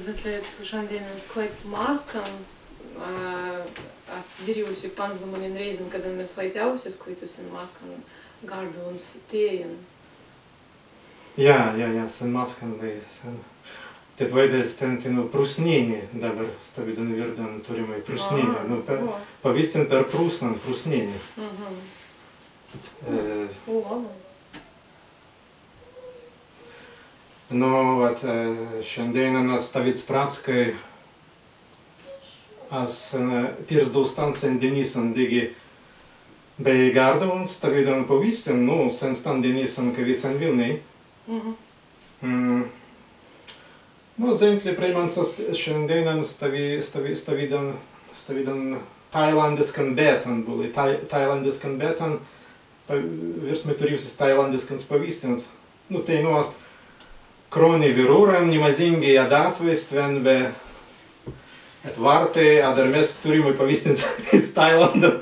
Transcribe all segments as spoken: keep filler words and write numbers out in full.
Zentli, tū šandēinan kwaits maskans, ā, as dirīwusi panzdau en reizin, kaddan mes waitjāwusis kwaitus en maskan gardauns tēin. Jā, jā, jā, sen maskan bēi, sen. Tēt waīda stwen teinū prusnēni, dabber stawīdan wīrdan turrimai prusnēni. Ā, nu, pa-, o. Pawīstin per prusnan, prusnēni. Mhm. Ē, o, labi. Nu, wat, ē, šandēinan as stawīds prāts, kāi as, ē, pirzdau stan sen dinissan dīgi bēi gardauns, stawīdan pawīstin, nu, sen stan dinissan, kāi wissan Wilnei. Mhm. Mm. Nu, zentli, prei mans ast šandēinan stawī-, stawī-, stawīdan, stawīdan tailandiskan bētan būlai, tai-, tailandiskan bētan, pa-, wīrst mi turīwusis tailandiskans pawīstins. Nu, teinū ast krōni wirūran, ni mazīngi adātwei stwen be etwārtai, adder mes turrimai pawīstins iz Tailandan,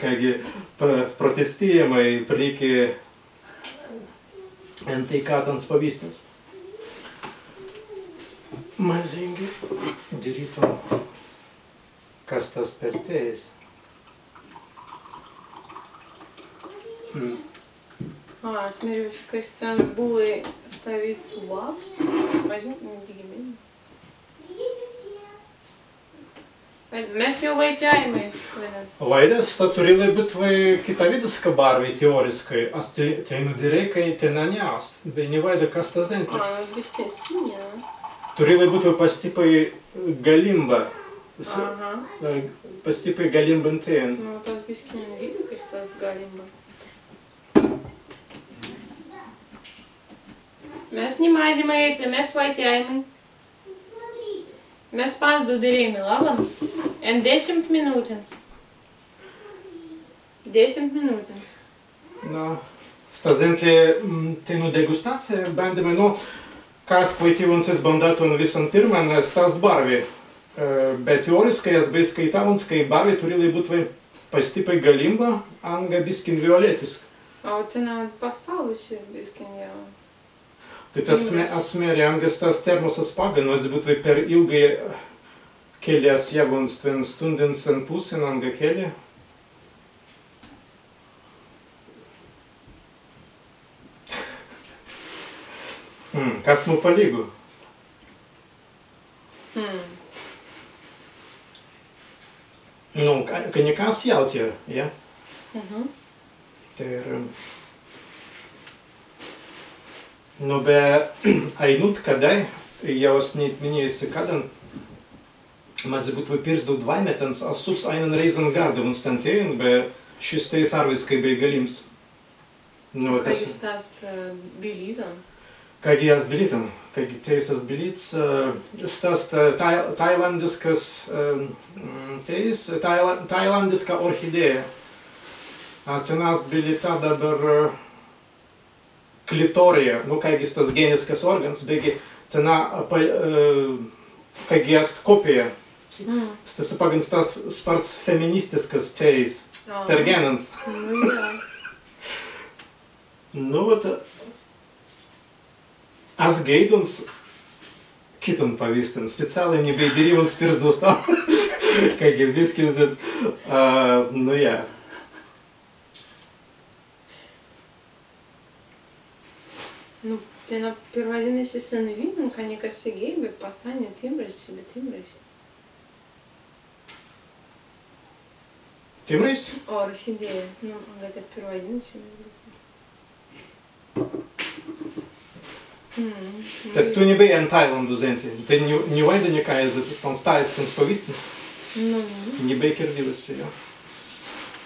kāigi pr-, protestijamai prīki enteikātans pawīstins. Mazīngi dirītun. Kas stas per tēis? Mm. Ā, as mēri, kāi stwen būlai stawīds labs. Mazīngi, dīgi mēri. Mes jāu waitjāimai, waidin. Waidin, sta turīlai būtwei kitawīdiska barwi teōriskai. As tei-, teinū dirēi, kāi tenā ni ast. Be ni waīda, kas sta zentli. Ā, biskin sinja. Turīlai būtwei pastippai galimba. S-, aha, ē, pastippai galimban tēin. Nu, stas biskin widāi, kāi stas galimba. Mes ni mazīmai ēit, mes waitjāimai. Mes panzdau dirēimai, labban? En desimt minūtins. Desimt minūtins. Na, sta zentli, mm, teinū degustācija, bandimai, nu, kas kwaitīwuns izbandātun wissan pirman, sta ast barwi. Ē, be teōriskai as bēi skaitāwuns, kāi barwi turīlai būtwei pastippai galimba, anga biskin wioletiska. Ā, tenā pastāwusi biskin, jā. Tēt as mē-, as mēri, anga stas termosas paggan, nu, ezze būtwei per ilgai kelli as jāu stwen stūndin sen pussin, anga kelli. Hmm, kas mu palīgu? Hmm. Nu, ka, ka nika as jāutja, jā? Mhm. Tēr, nu, be ainuntkaddan, jāu as ni minēi si kaddan, mazzi būtwei pirzdau dwāi mettans, as subs aīnan rēizan gardawuns stan tēin, be šis tēis arwiskai bēi galims. Nu, kāigi stas ast, ē, bilītan? Kāigi ast bilītan? Kāigi tēis ast bilīts, ē, stas ast, ē, tai-, tailandiskas, ē, mm, tēis, taila-, tailandiska orhidēja. A, tenā ast bilīta dabber, ē, klitorija, nu, kāigi stas geniskas organs, beggi tenā, ē, pa-, ē, kāigi ast kopija. Mm. Stesse paggan stas ast spārts feministiskas tēis. Ā. Per genans. Nu, jā. Nu, wat, as gēiduns kittan pawīstin, speciālai ni bēi dirīwuns pirzdau stan. Kāigi biskin, ā, nu, jā. Nu, tenā perwaidinna si sen wīnan, ka nika segēi, be pastāi ni timrai si, be timrai si. Timrais? Orhidēja. Nu, anga tēt perwaidinna si. Mm, tēt, mm. Tū ni bēi en Tailandu, zentli. Tēt ni, ni waīda nika ezze stan stāiskans pawīstins. Nu. Ni bēi kirdīwusi, jā.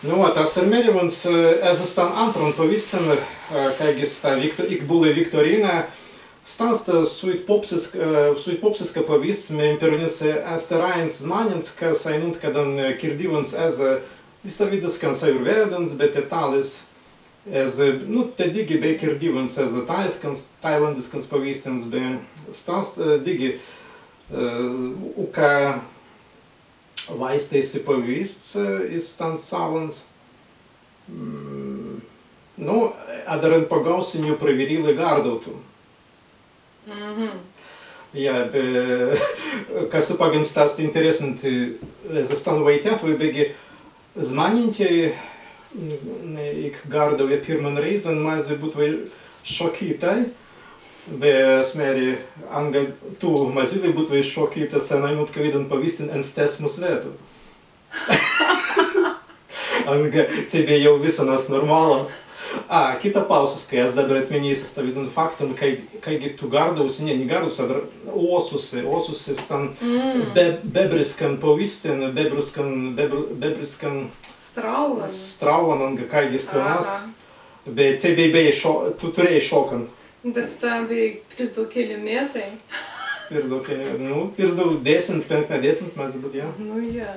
Nu, wat, as mēriwuns, ē, ezze stan āntran pawīstin, ē, kāigi sta Vikto-, ik būlai viktorīna, Stas ast, ē, suitpopsisk-, ē, suitpopsiska pawīsts, mēm perwaidinna si, ē, ast eraīns zmānents, kas, ē, ainuntkaddan, ē, kirdīwuns ezze, ē, wisawīdiskans ajurvēdans, be tēt tālis ezze, ē, nu, tēt dīgi bēi kirdīwuns ezze, ē, tāiskans, tailandiskans pawīstins, be stas ast, ē, dīgi, ē, uka waistāi si pawīsts, ē, iz stans sālans. Mm, nu, adder en pagaūsenju prawerīlai gardautun. Mhm. Jā, be, kas paggan sta ast interessantan, ezze stan waitjātwei, beggi zmānentei, mm, ik gardauja pirman rēizan, mazzi būtwei šokītai, be as mēri, anga tū mazīlai būtwei šokīta sen ainuntkawīdan pawīstin en stesmu swītu. Anga tebbei jāu wissan ast normālan. A, kitā pausiskai, as dabber etminnēi stawīdan faktan, kāi, kāigi tū gardaus, ni, ni gardaus, adder ōsusi, ōsusi stan be-, bebriskan pawīstin, bebruskan, bebr-, bebriskan strāulan. Strāulan, anga kāigi stan ast. Aha. Be tebbei bēi šo-, tū turēi šokan. Tēt sta bēi pirzdau kelli mettai. Pirzdau kelli, nu, pirzdau desimt, pēnknadesimt mazzi būtwei, jā. Nu, jā.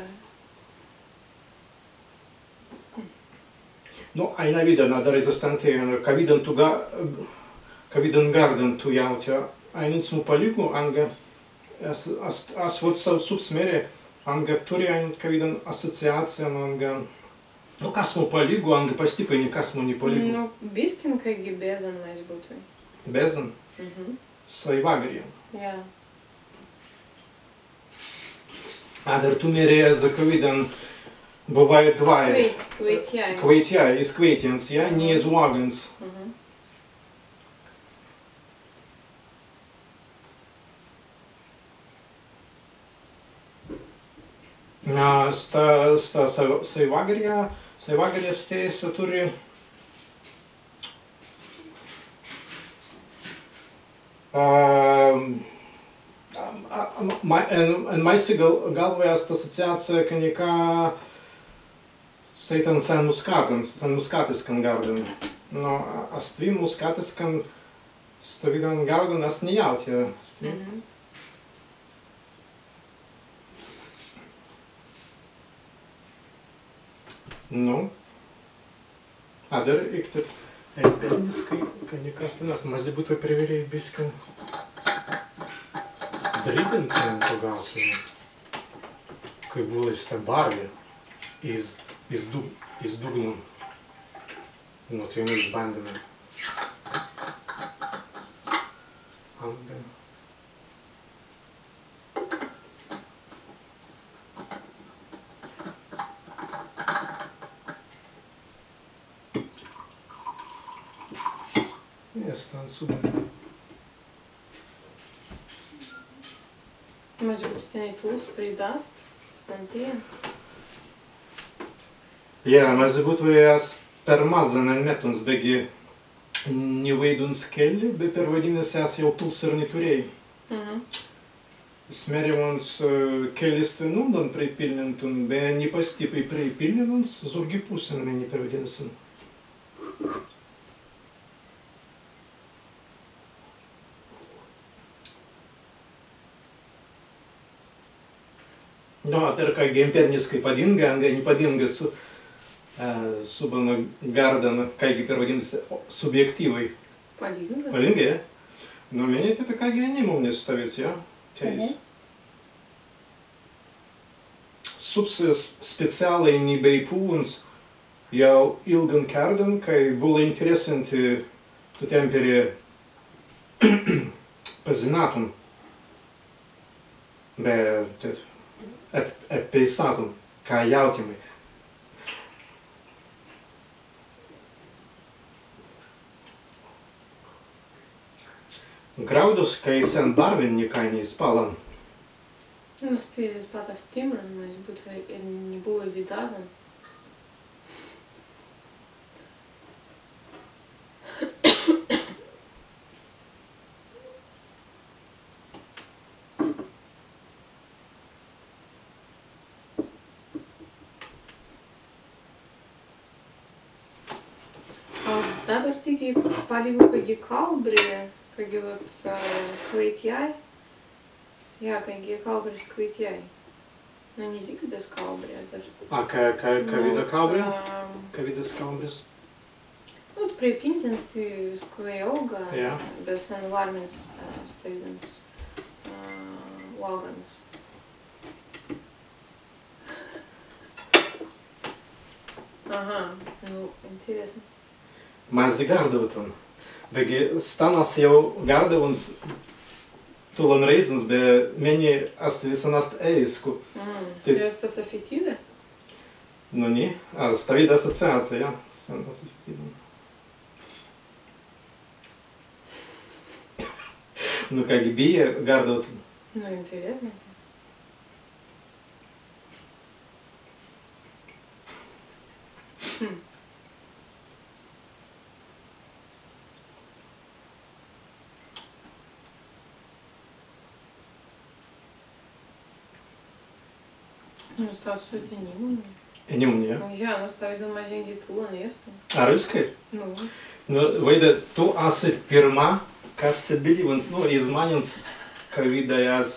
Nu, ainawīdan, adder ezze stan tēt, kawīdan tū ga-, kawīdan gardan tū jāutja, ainunts mu palīgu, anga, as, as, as wot saw-, subs mēri, anga turri ainuntkawīdan asociācijan, anga, nu, kas mu palīgu, anga pastippai nikas mu ni palīgu. Nu, biskin kāigi bezzen mazzi būtwei. Bezzen? Mhm. Saiwagarjan. Jā. Adder tū mēri ezze kawīdan buwāi dwāi. Kwēit-, kwēitjāi. Kwēitjāi, iz kwēitjans, jā, ni iz wagans. Mhm. A, sta, sta, sa-, saiwagarja, saiwagarjas tēt turri Ā, a, a, ma-, en, en maisei gal-, galwai ast asociācija, ka nika seītan sen muskātan, sen muskātiskan gardan. Nu, a, a stwi muskātiskan stawīdan gardan as ni jāutja, stwi. Mhm. Nu. Adder ik tēt ebbenniskai, ka nikas tenēi, mazzi būtwei prawerrei biskin drībintan en pagaūsei, kāi būlai sta barwi iz, iz du-, iz dugnan. Nu, tēt mes bandāimai. Anga. Ē, stan subban. Mazzi būtwei tenēi tūls prīdast, stan tēt. Jā, mazzi būtwei as per mazzan en mettuns, beggi ni waīduns kelli, be perwaidinna si, as jāu tūls īr ni turēi. Mhm. As mēri, mans, ē, kellis stwen undan preipilnintun, be ni pastippai preipilninuns, zūrgi pussin mennei perwaidinnuns. Nu, adder kāigi empīriskai padīnga, anga ni padīnga su-, ē, subban gardan, kāigi perwaidinna si, subjektīwai. Padīnga? Padīnga, jā. Nu, mennei tēt kāigi ni mumnis stawīds, jā? Tēt. Mhm. Subs, ē, s-, speciālai ni bēi pūwuns jāu ilgan kērdan, kāi būlai interessantan tū empīri pazinātun. Be tēt ep-, eppeisātun, ka jāutjamai. Graūdas, kāi sen barwin nika ni izpallan. Nu, stwi izpallan timran, mazzi būtwei ni būlai widātan. A dabber tīt palīgu kāigi kalbri, kāigi wot, ā, kwēitjāi. Jā, kāigi kalbris kwēitjāi. Nu, ni zigzdas kalbri, adder. A, ka-, ka-, kawīda kalbri? Kawīdas kalbris? Nu, preipīntins stwi, stwi kwēi aūga, jā, be sen wārnins, ā, stawīdans, ā, wagans. Aha, nu, interessantan. Mazzi gardautun. Beggi stan as jāu gardauwuns Tūlan rēizans, be mennei ast wissan ast ēisku. Mm. Tēt ast ast efektīwi? Nu, ni, a, stawīda asociācija, jā, sen ast efektīwi. Nu, kāigi bijja gardautun. Nu, interesanti. Hmm. Nu, stas ast enimmans. Enimmans, jā? Jā, nu, stawīdan mazīngi tūlan ēstun. Arwiskai? Nu. Nu, waīda, tū assi pirmā, kas tēt bilīwuns, nu, iz zmānents, kawīdai as,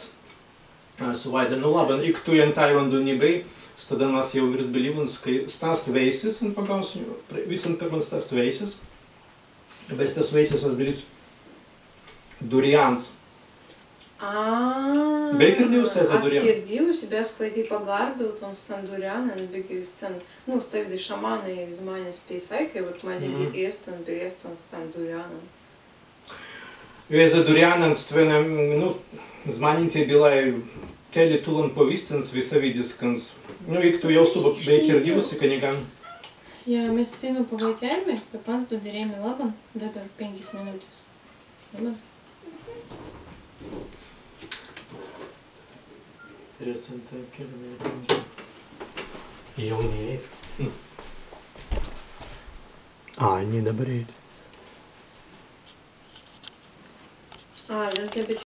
as waīda, nu, labban, ik tū en Tailandu ni bēi, staddan as jāu wīrst bilīwuns, kāi stas ast wēisis, en pagaūsenju, pre-, wissan pirman stas ast wēisis. Be stas wēisis ast dirīts duriāns. Ā, bēi kirdīwusi ezze duriānan? Kirdīwusi, be as kwaitēi pagardautun stan duriānan, beggi stan, nu, stawīdai šamānai zmānes peisāi, kāi, wot, mazīngi ēstun, be ēstun stan duriānan. Ezze duriānan stwen, nu, zmānentei bilāi, tēli tūlan pawīstins wisawīdiskans. Nu, ik tū jāu subbai bēi kirdīwusi, ka nika. Jā, mes teinū pagaūtjāimai, be panzdau dirēimai labban, dabber pēnkis minūtis. Labban. Interesantai, kēli minūtis. Jāu ni ēit. Hm. Ā, ni dabber ēit. Ā, dabber